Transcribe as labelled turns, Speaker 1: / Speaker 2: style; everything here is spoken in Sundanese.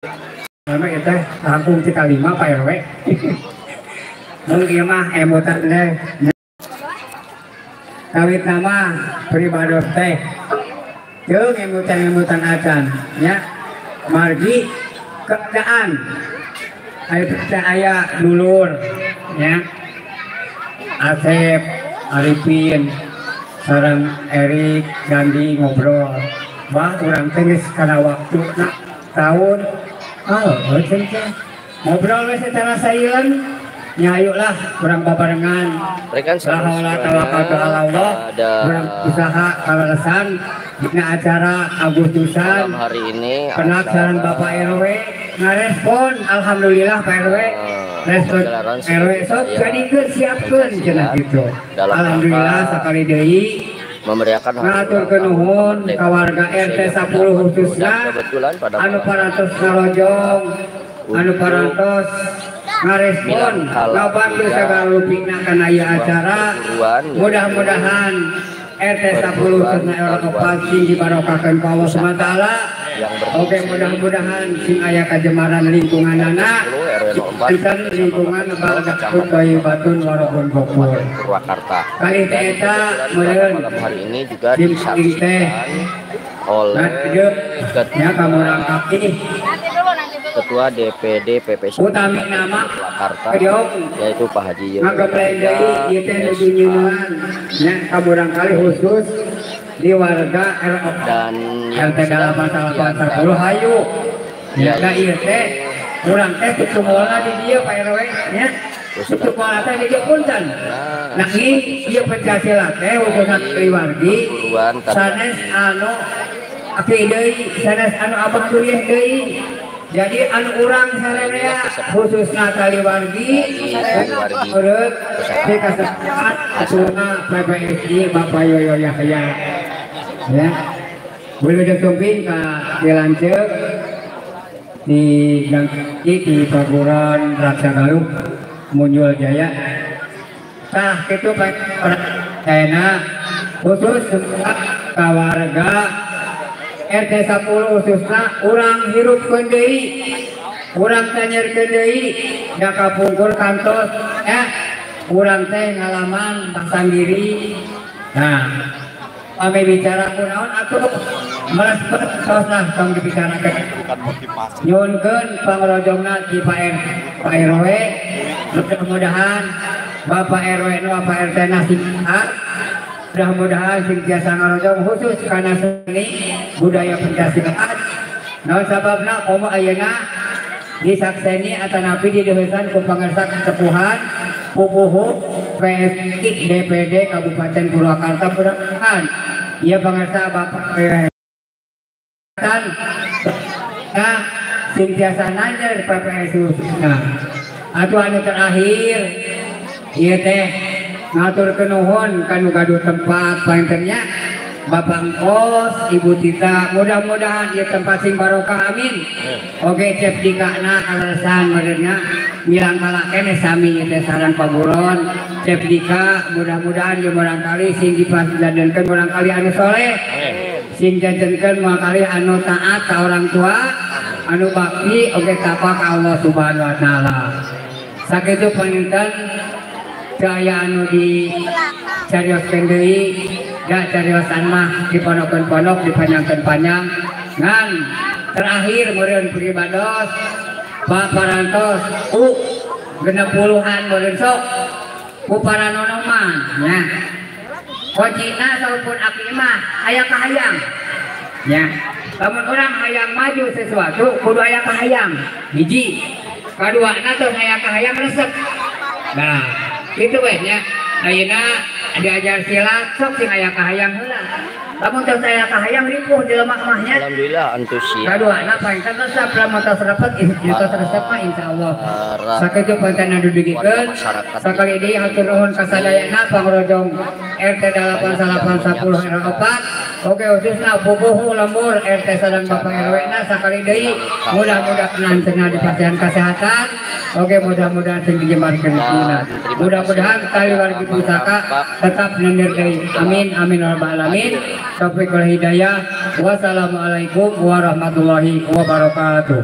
Speaker 1: Lama ieu teh langkung ti kalima Pak RW. Mun ieu mah emutan teh. Kawit nama pribados teh. Jeung emutan-emutan acan nya. Margi keadaan aya teh aya dulur nya. Asep, Arifin, sareng Erik, Gandhi ngobrol. Bah urang teh geus kana waktuna tahun oh, ngobrol we secara silent nya ayolah urang babarengan.
Speaker 2: Rekan
Speaker 1: La haula tawakkaltu ala Allah. Urang usaha kaleresan dina acara Agustusan
Speaker 2: malam hari ini
Speaker 1: penak sareng Bapak RW ngarespon alhamdulillah Pak RW respon RW sok jadikeun siapkeun cenah kitu. Alhamdulillah sakali deui
Speaker 2: memeriahkan
Speaker 1: ngaturkeun nuhun ka warga RT 10 khususna anu parantos ngarojong anu parantos ngarespon ngabantu sagala rupina kana ieu acara. Mudah-mudahan RT 10 khususna RT 4 sing dibarokahkeun ku Allah Subhanahu wa taala. Oke, mudah-mudahan sing aya kajemaran lingkunganana enten lingkungan baldatun thayyibatun warahun ghafur.
Speaker 2: Purwakarta.
Speaker 1: Kali teh eta meureun
Speaker 2: malam hari ini juga
Speaker 1: sim kuring teh
Speaker 2: disaksikan oleh
Speaker 1: nya kamurang kaki
Speaker 2: Ketua DPD PPSI
Speaker 1: utami nama
Speaker 2: Purwakarta yaitu Pak Haji Yoyo
Speaker 1: ngagepleng deui ieu teh nuju nyeuneun nya kamurang kali khusus di warga
Speaker 2: dan
Speaker 1: RT 8810 hayu ya da ieu teh urang teh tutumola di dieu Pak RW nya tutumola teh di dieu punten. Nah ieu Pancasila teh khususna wargi sanes anu aki deui sanes anu abah leuwih deui. Jadi anu urang sararea khususna taliwargi urut di kasepat ketua PPSI Bapak Yoyo Yahya ya. Wilujeng sumping ka Dilanceuk di Gangki di Paguron Raksa Galuh Munyul Jaya. Tah kitu Pak Ayeuna khusus ka warga RT 10 khususna urang hirupkeun deui, urang tanyerkeun deui da kapungkur kantos ya urang teh ngalaman pasanggiri. Nah, pami bicara kunaon atuh melespet tos lah tong dibicarakeun. Nyuhunkeun pangrojongna ti Pak RW, mudah-mudahan Bapak RW nu Bapak RT na sing mudah-mudahan sing tiasa ngarojong khusus kana seni budaya Pancasila. Naon sababna komo ayeuna disakseni atanapi dideuheusan ku pangersa kesepuhan pupuhu PSI DPD Kabupaten Purwakarta mudah-mudahan ieu pangersa Bapak tan nah sing tiasa nanjer PPSI khususna. Atuh anu terakhir ieu teh ngaturkeun nuhun kanu gaduh tempat pantennya Bapak Engkos, Ibu Tita, mudah-mudahan ieu tempat sing barokah amin. Oke cep dikana kaleresan meureunna milang kala keneh sami ieu teh sareng paguron cep dika mudah-mudahan ieu murangkali sing dipajantenkeun murangkali anu soleh, sing jantenkeun murangkali anu taat ka orang tua, anu bakti oge tapa ka Allah Subhanahu wa taala. Sakitu panginten daya anu di carioskeun deui da cariosan mah diponokeun ponok dipanjangkeun panjang ngan terakhir meureun pribados paparantos u 60-an meureun sok ku paranono mah nya kuncina saupun aki mah aya kahayang nya lamun urang hayang maju sesuatu kudu aya kahayang hiji kaduana tos aya kahayang resep. Nah itu we nya ayeuna diajar silat sok sing aya kahayang heula lamun tos aya kahayang ripuh jelema mah nya.
Speaker 2: Alhamdulillah antusias
Speaker 1: kaduana panten resep lamun tos repet tos resep mah insyaallah. Sakitu panten anu dugikeun sakali deui hatur nuhun ka sadayana pangrojong RT 8810 R4 oke khususna pupuhu lembur RT sareng Bapak RW na sakali deui mudah-mudahan cenah dipasihan kesehatan. Oke mudah-mudahan sing dijemarkeun dina mudah-mudahan tali wargi pusaka tetap nendir deui amin amin rabbal alamin. Taufiqul hidayah. Wassalamualaikum warahmatullahi wabarakatuh.